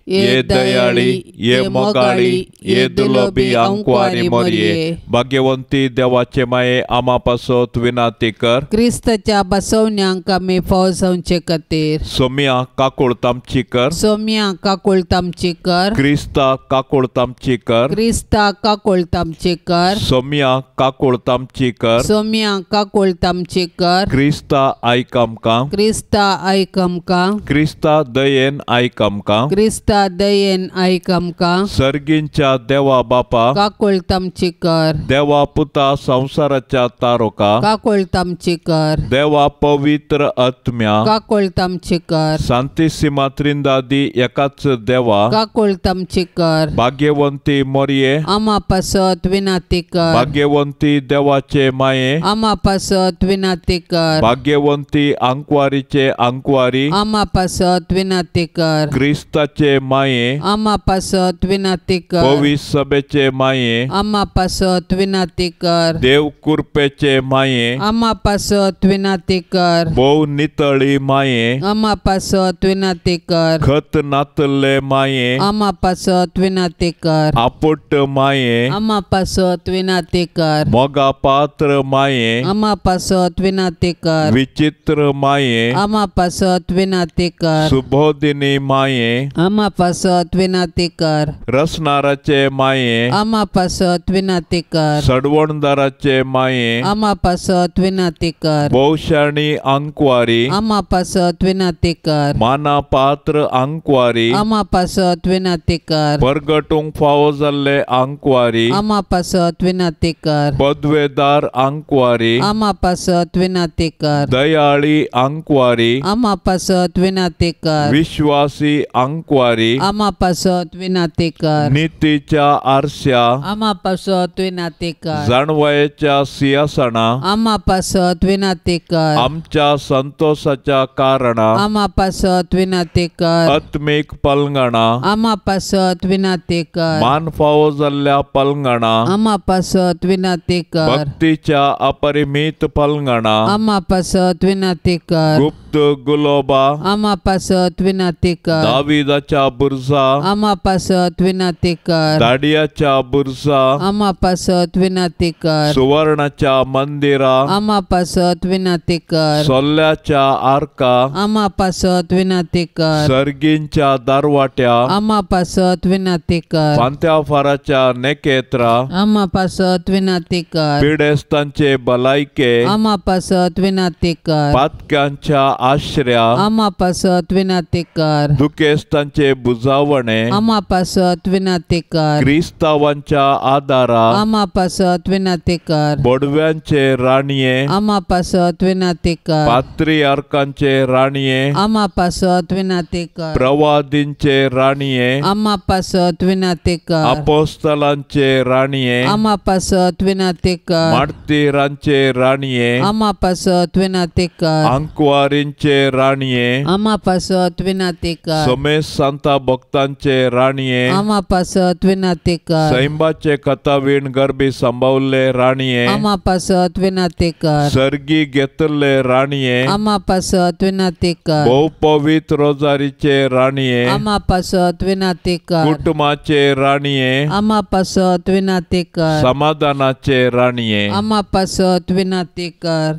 ये दयाळी ये मोगाळी ये दुलबी आंकवारी मरिये भाग्यवंती देवाचे माये आमा पासत विनंती कर। क्रिस्ताच्या बसवण्यांक आमी फाव जावचे खातीर सोम्या काकुळत आमची कर। सोम्या काकुळत आमची कर। क्रिस्ता काकुळत आमची कर। क्रिस्ता काकुळत आमची कर। सोम्या काकुळत आमची कर। सोम्या काकुळत आमची कर। क्रिस्ता आयक आमकां। क्रिस्ता आयक आमकां। क्रिस्ता दयेन आयक आमकां। क्रिस्ता दयेन आयक आमकां। सर्गींच्या देवा बापा काकुळत आमची कर। देवा पुता संवसाराच्या तारोका काकुळत आमची कर। देवा पवित्र आत्म्या काकुळत आमची कर। सांतिसिमा त्रिंदादी एकाच देवा काकुळत आमची कर। भाग्यवंती मरिये आमा पासत विनंती कर। भाग्यवंती देवाचे माये आमा पासत विनंती कर। भाग्यवंती आंकवारीचे आंकवारी आमा पासत विनंती कर। क्रिस्ताचे माये आमा पासत विनाती कर पवित्र सभेचे माये आमा पासत विनाती कर देव कुरपेचे माये आमा पासत विनाती कर भोव नितळी माये आमा पासत विनाती कर खत नातल्ले माये आमा पासत विनाती कर आपुट माये आमा पासत विनाती कर मोगा पात्र माये आमा पासत विनाती कर विचित्र माये आमा पासत विनाती कर सुबोधिनी माये आमा पासत विनाती कर रसनाराचे माये आमा पासत विनाती कर सडवणदाराचे माये आमा पासत विनाती कर भोवशाणी अंकवारी आमा पासत विनाती कर माना पात्र अंकवारी आमा पासत विनाती कर परगटूंक फावो जाल्ले अंकवारी आमा पासत विनाती कर पदवेदार अंकवारी आमा पासत विनाती कर दयाळी अंकवारी आमा पासत विनाती कर विश्वासी अंकवारी आमा पासत विनाती कर नितीच्या आरश्या आमा पासत विनाती कर जाणवयेच्या सिंहासना आमा पासत विनाती कर आमच्या संतोषाच्या कारणा आमा पासत विनाती कर आत्मीक पलंगणा आमा पासत विनाती कर मान फावो जाल्ल्या पलंगणा आमा पासत विनाती कर भक्तीच्या अपरिमित पलंगणा आमा पासत विनाती कर गुप्त गुलोबा आमा पासत विनाती कर दाविदाच्या बुरजा आमा पासत विनाती कर दाडियाच्या बुरजा आमा पासत विनाती कर सुवर्णाच्या मंदिरा आमा पासत विनाती कर सोल्ल्याच्या आरका आमा पासत विनाती कर सर्गींच्या दारवाट्या आमा पासत विनाती कर फांत्या फाराच्या नेकेत्रा आमा पासत विनाती कर पिडेस्तांचे भलायके आमा पासत विनाती कर पातक्यांच्या आश्र्या आमा पासत विनाती कर दुखेस्तांचे बुजावणे आमा पासत विनाती कर क्रिस्तावांच्या आदारा आमा पासत विनाती कर बोडव्यांचे राणये आमा पासत विनाती कर पात्रियार्कांचे राणये आमा पासत विनाती कर प्रवादींचे राणये आमा पासत विनाती कर अपोस्तलांचे राणये आमा पासत विनाती कर मार्तीरांचे राणये आमा पासत विनाती कर अंकवारींचे राणये आमा पासत विनाती कर समेस सांता भक्तांचे राणये आमा पासत विनाती कर सैंबाचे कथावीण गर्भी सांबावल्ले राणये आमा पासत विनाती कर सर्गी घेतल्ले राणये आमा पासत विनाती कर भोव पवित्र रोजारीचे राणये आमा पासत विनाती कर कुटुंबाचे राणये आमा पासत विनाती कर समाधानाचे राणये आमा पासत विनाती कर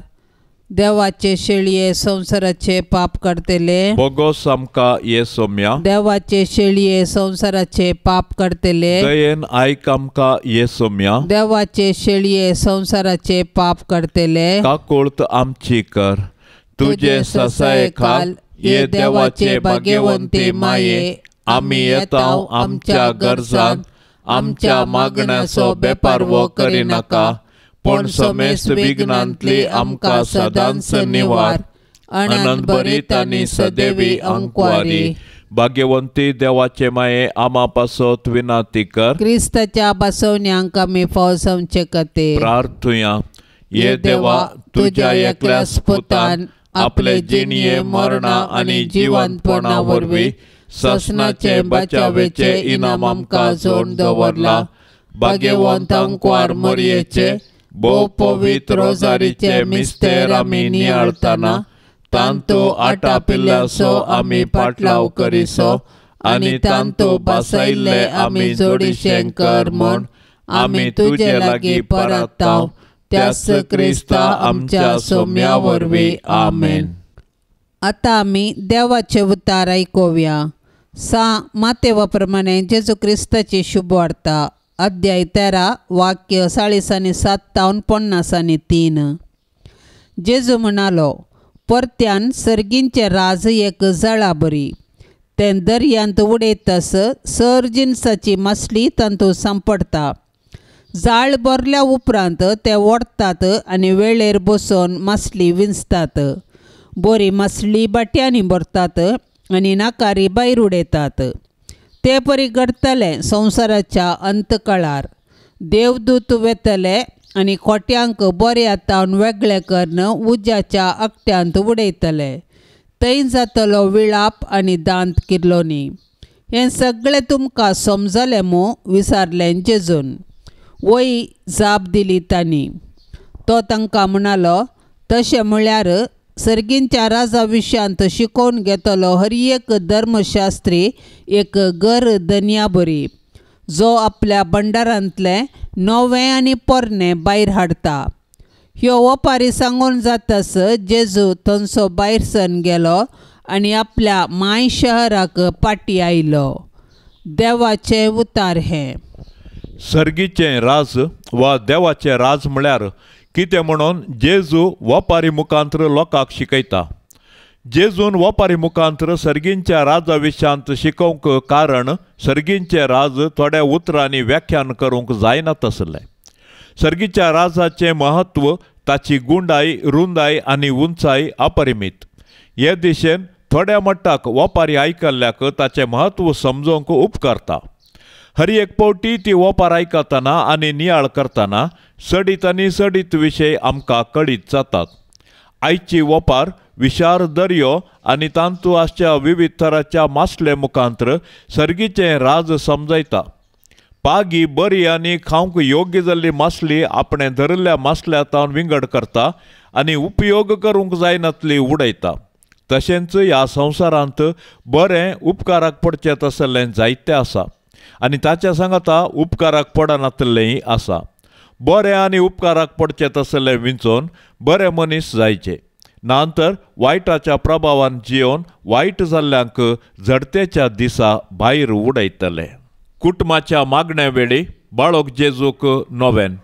देवाचे शेळये संसाराचे पाप काडतले बोगोस आमकां ये सोम्या देवाचे शेळये संसाराचे पाप काडतले दयेन आयक आमकां ये सोम्या देवाचे शेळये संसाराचे पाप काडतले काकुळत आमची कर तुजे ससाये खाल ये देवाचे भाग्यवंती माये आमी येता आमच्या गरजान आमच्या मागण्याचो बेपारवो करिनाका पूण समेस्त विघ्नांतली आमकां सदांच निवार आनंद भरीत आनी सदैवी अंकवारी भाग्यवंती देवाचे माये आमा पासत विनाती कर क्रिस्ताच्या बसवण्यांक आमी फावसांचे खातीर प्रार्थुया. ये देवा तुज्या एकल्या पुतान आपले जिणये मरणा आनी जिवंतपणा वरवीं ससनाचे बचावेचे इनाम आमकां जोडून दवरला. भाग्यवंत अंकवार मोरयेचे भोव पवित्र रोजारीचे मिस्तेर आमी नियाळतना तांतू आटापिल्ल्याचो आमी पाटलाव करिसो आनी तांतू बसयल्ले आमी जोडीशें कर म्हूण आमी तुजे लागीं परताव त्याच क्रिस्ता आमच्या सोम्या वरवीं. आमेन. आतां आमी देवाचे उतार आयकुया. सा मातेवा प्रमाणे जेजू क्रिस्ताची शुभ वार्ता अध्याय 13 वाक्य 40 आणि 7 आणि 53. जेजू म्हणालो, परत्यान सर्गींचे राज एक जळा बरी तें दर्यांत उडयतस सर जिनसाची मासली तांतू सांपडटा. जाळ भरल्या उपरांत ते ओडटात आनी वेळेर बसून मासली विंचतात. बरी मासली बाट्यांनी भरतात आनी नाकारी भायर उडयतात. ते परी घडटलें संवसाराच्या अंतकाळार. देवदूत वेतले आनी खोट्यांक बऱ्या तावन वेगळे करून उज्याच्या आकट्यांत उडयतले. थंय जातलो विळाप आनी दांत किर्लोनी. हें सगळें तुमकां समजलें मू विचारलें जेजून. वय जाप दिली तांणी. तो तांकां म्हणालो, तशें म्हळ्यार सर्गींच्या राजा विशयांत शिकोवन घेतलो हर एक धर्मशास्त्री एक घर धनया बरी, जो आपल्या भंडारांतलें नवें आनी पोरणें भायर हाडटा. ह्यो ओपारी सांगून जातास जेजू थंयसो भायर सरून गेलो आनी आपल्या माय शहराक पाटी आयलो. देवाचें उतार हें. सर्गीचें राज वा देवाचें राज म्हळ्यार कितें म्हणून जेजू वपारी मुखांत्र लोकांक शिकयता. जेजून वपारी मुखांत्र सर्गींच्या राजा विशयांत शिकोवंक कारण सर्गींचें राज थोड्या उतरांनी व्याख्यान करूंक जायना तसलें. सर्गीच्या राजाचें म्हत्व, ताची गुंडाय, रुंदाय आनी उंचाय अपरिमीत. हे दिशेन थोड्या मट्टाक वपारी आयकल्ल्याक ताचें म्हत्व समजोवंक उपकारता. हर एक पावटी ती वपार आयकतना आनी नियाळ करतना सडीत आनी सडीत विशय आमकां कळीत जातात. आयची वपार विशार दर्यो आनी तांतू आसच्या विविध तराच्या मासले मुखांत्र सर्गीचें राज समजयता. पागी बरी आनी खावंक योग्य जाल्ली मासली आपणें धरिल्ल्या मासल्या तावन विंगड करता आनी उपयोग करूंक जायनातली उडयता. तशेंच ह्या संवसारांत बरें उपकाराक पडचें तसलें जायतें आसा आनी ताच्या सांगाता उपकाराक पडनातलेंय आसा. बरें आनी उपकाराक पडचें तसलें विंचोवन बरे मनीस जायचे, ना तर वायटाच्या प्रभावान जियोवन वायट जाल्ल्यांक झडतेच्या दिसा भायर उडयतले. कुटुंबाच्या मागण्या वेळी बाळक जेजूक नोवेन.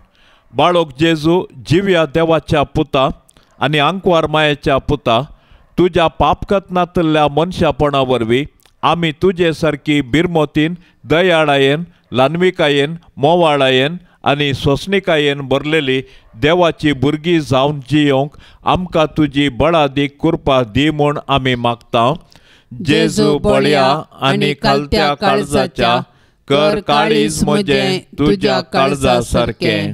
बाळक जेजू जिव्या देवाच्या पुता आनी आंकवार मायेच्या पुता, तुज्या पापकत नातल्ल्या मनशापणा वरवीं आमी तुजे सारकी बिरमोतीन, दयाळायेन, ल्हानविकायेन, मोवाळायेन आनी सोंसणिकायेन भरलेली देवाची भुरगीं जावन जियोवंक आमकां तुजी बळादीक कृपा दी म्हूण आमी मागता. जेजू बळया आनी खालत्या काळजाच्या, कर काळीज म्हजें तुज्या काळजा सारकें.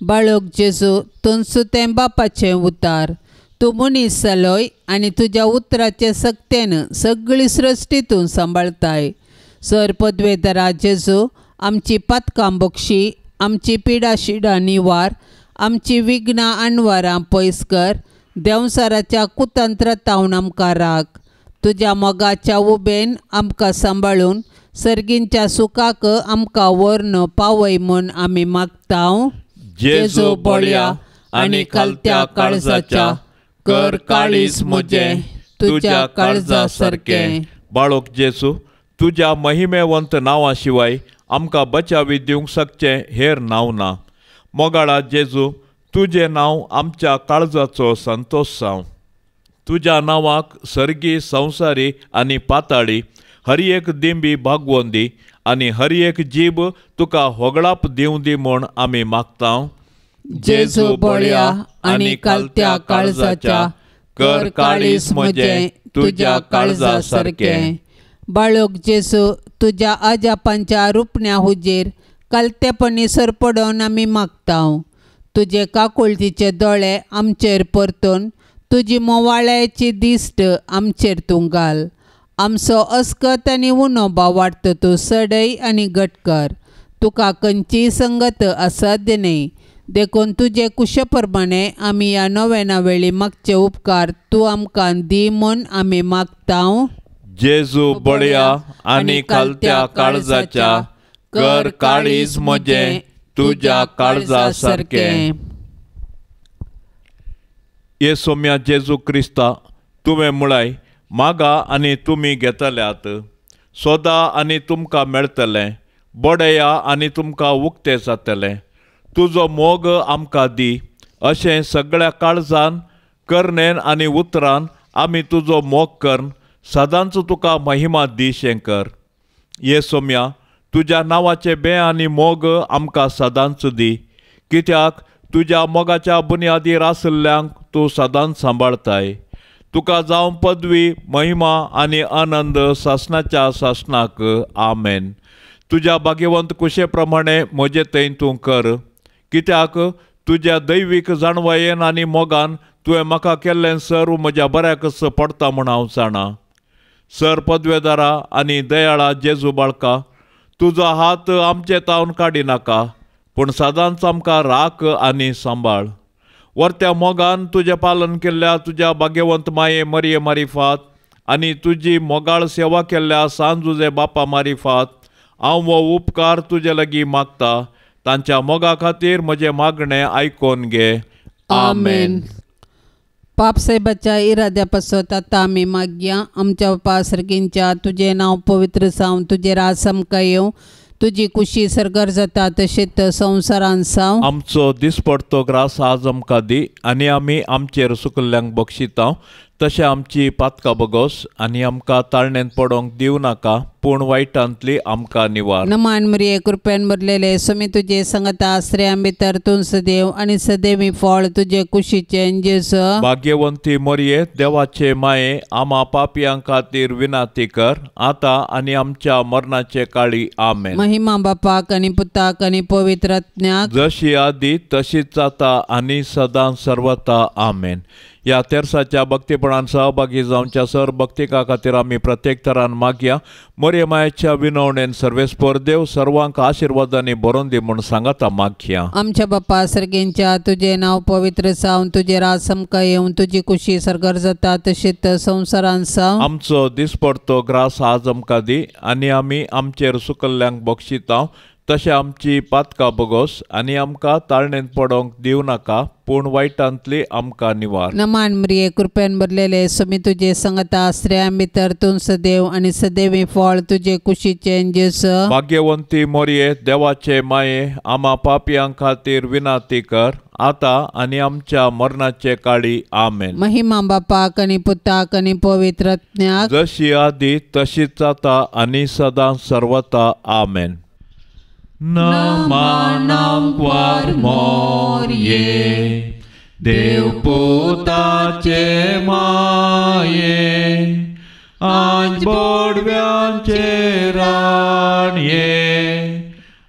बाळक जेजू, तुमचो तें बापाचें उतार. तूं मनीस जालोय आनी तुज्या उतराचे सक्तेन सगळी सृश्टी तूं सांबाळताय. सर पदवेधरा जेजू, आमची पातकां बक्षी, आमची पिडा शिडां निवार, आमची विघ्नां अणवारां पयस कर. देंवसाराच्या कुतंत्रातावन आमकां राख. तुज्या मोगाच्या उबेन आमकां सांबाळून सर्गींच्या सुखाक आमकां व्हरून पावय म्हूण आमी मागता. जेजू बळया आनी खालत्या काळजाच्या, कर काळीज म्हजें तुज्या काळजा सारकें. बाळक जेजू, तुज्या महिमेवंत नांवा शिवाय आमकां बचावी दिवंक शकचें हेर नांव ना. मोगाळा जेजू, तुजें नांव आमच्या काळजाचो संतोश जावं. तुज्या नांवाक सर्गी, संवसारी आनी पाताळी हर एक दिंबी भागवून दी आनी हर एक जीब तुका होगळाप दिवं दी म्हूण आमी मागता. जेजू बळया आनी खालत्या काळजाच्या, कर काळीज म्हजें तुज्या काळजा सारकें. बाळक जेजू, तुज्या आजापांच्या रुपण्या हुजेर कालतेपणी सरपडोवन आमी मागता. तुजे काकुळतीचे दोळे आमचेर परतून तुजी मोवाळ्याची दिश्ट आमचेर तूं घाल. आमचो अस्कत आनी उणो वाडत तूं सडय आनी घट कर. तुका खंयचीय संगत असाध्य न्हय, देखून तुजे कुशे प्रमाणे आमी ह्या नोवेना वेळी मागचे उपकार तूं आमकां दी म्हूण आमी मागता. जेजू बळया आनी खालत्या काळजाच्या, कर काळीज म्हजें तुज्या काळजा सारकें. ये सोम्या जेजू क्रिस्ता, तुवें म्हळाय, मागा आनी तुमी घेतल्यात, सोदा आनी तुमकां मेळटलें, बडया आनी तुमकां उक्तें जातलें. तुजो मोग आमकां दी, अशें सगळ्या काळजान, करणेन आनी उतरान आमी तुजो मोग करून सदांच तुका महिमा दी शेंकर. ये सोम्या, तुज्या नांवाचें बें आनी मोग आमकां सदांच दी, कित्याक तुज्या मोगाच्या बुन्यादीर आशिल्ल्यांक तूं सदांच सांबाळताय. तुका जावं पदवी, महिमा आनी आनंद सासणाच्या सासणाक. आमेन. तुज्या भाग्यवंत कुशे प्रमाणे म्हजे थंय तूं कर, कित्याक तुज्या दैवीक जाणवायेन आनी मोगान तुवें म्हाका केल्लें सर्व म्हज्या बऱ्याकच पडटा म्हूण हांव जाणा. सर पदवेदारा आनी दयाळा जेजू बाळका, तुजो हात आमचे तावन काडिनाका, पूण सदांच आमकां राख आनी सांबाळ. वर्त्या मोगान तुजें पालन केल्ल्या तुज्या भाग्यवंत माये मरिये मारिफात आनी तुजी मोगाळ सेवा केल्ल्या सान जुजे बापा मारिफात हांव हो उपकार तुजे लागीं मागता. तांच्या मोगा खातीर म्हजें मागणें आयकोन घे. आमेन. पाप साहेबाच्या इराद्या पासत आतां आमी मागया. आमच्या बापा सर्गींच्या, तुजें नांव पवित्र जावं, तुजें राज आमकां येवं, तुजी कुशी सर्गार जाता तशेंच संवसारान जावं. आमचो दिसपडतो ग्रास आज आमकां दी आनी आमी आमचेर सुकल्ल्यांक बक्षिता तशें आमची पातकां बगोस आनी आमकां ताळणेंत पडोंक दिवं नाका, पूण वायटांतली आमकां निवार. नमान मरिये, कृपेन भरलेले, स्वामी तुजे संगता, स्त्रियां भितर तूं सदैव आनी सदैवी फळ तुजे कुशीचें जेजू. भाग्यवंती मरिये, देवाचे माये, आमा पापयां खातीर विनाती कर, आतां आनी आमच्या मरणाचे काळी. आमेन. महिमा बापाक आनी पुताक आनी पवित्र आत्म्याक, जशी आदी तशीच जाता आनी सदां सर्वता. आमेन. ह्या तेरसाच्या भक्तीपणान सहभागी जावच्या सर भक्तिका खातीर आमी प्रत्येक तरान मागया. मरिये मायेच्या विनवणेन सर्वेस्पर देव सर्वांक आशिर्वादांनी भरोन दी म्हूण सांगाता मागया. आमच्या बापा सर्गींच्या, तुजें नांव पवित्र जावं, तुजें राज आमकां येवं, तुजी कुशी सर्गार जाता तशीच संवसारान जावं. आमचो दिसपडतो ग्रास आज आमकां दी आनी आमी आमचेर सुकल्ल्यांक बक्षिता तशें आमची पातकां बगोस आनी आमकां ताळणेंत पडोंक दिवं नाका, पूण वायटांतली आमकां निवार. नमान मरिये, कृपेन भरलेले, स्वामी तुजे संगता, स्त्रियां भितर तूं सदैव आनी सदैवी फळ तुजे कुशीचें जेजू. भाग्यवंती मरिये, देवाचे माये, आमा पापयां खातीर विनाती कर, आतां आनी आमच्या मरणाचे काळी. आमेन. महिमा बापाक आनी पुताक आनी पवित्र आत्म्याक, जशी आदी तशीच जाता आनी सदां सर्वता. आमेन. नमानांकवार मोरये, देवपुताचे माये, आज बोडव्यांचे राणये,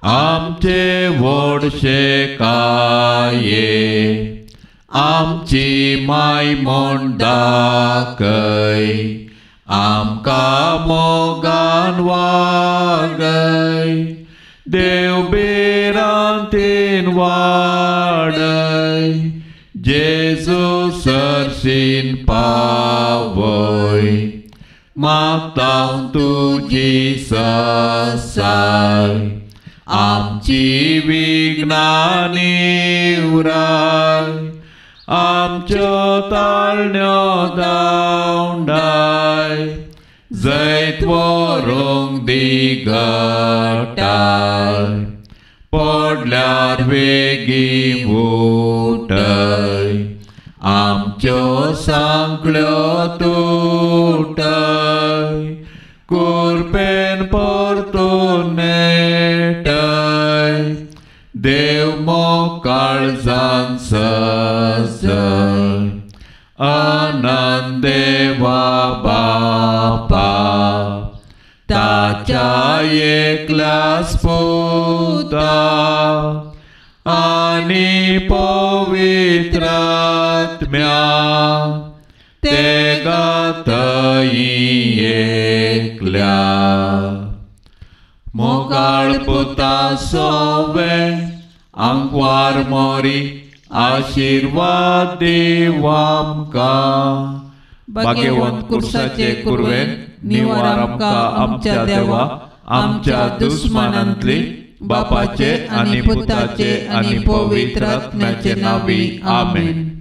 आमचे व्हडशे काये, आमची माय म्हूण दाखय, आमकां मोगान वागय, देव भिरांतीन वाडय, जेजू सरशीन पावय, मागता तुजी ससाय, आमची विघ्नां निवराय, आमच्यो ताळण्यो धांवडाय, जैत व्हरूंक दी घटाय, पडल्यार वेगीं उठय, आमच्यो सांकळ्यो तुटय, कुरपेन परतून नेटय, देव मोग काळजान सजय, आनंद देवा बापा, ताच्या एकल्याच पुता आनी पवित्र आत्म्या, ते गातई एकल्या. मोगाळ पुता सोवे आंकवार मोरी, आशिर्वाद दीव आमकां. भाग्यवंत कुर्साचे कुरवेन निवार आमकां आमच्या देवा, आमच्या दुस्मानांतली, बापाचे आनी पुताचे आनी पवित्र आत्म्याचे नांवी. आमेन.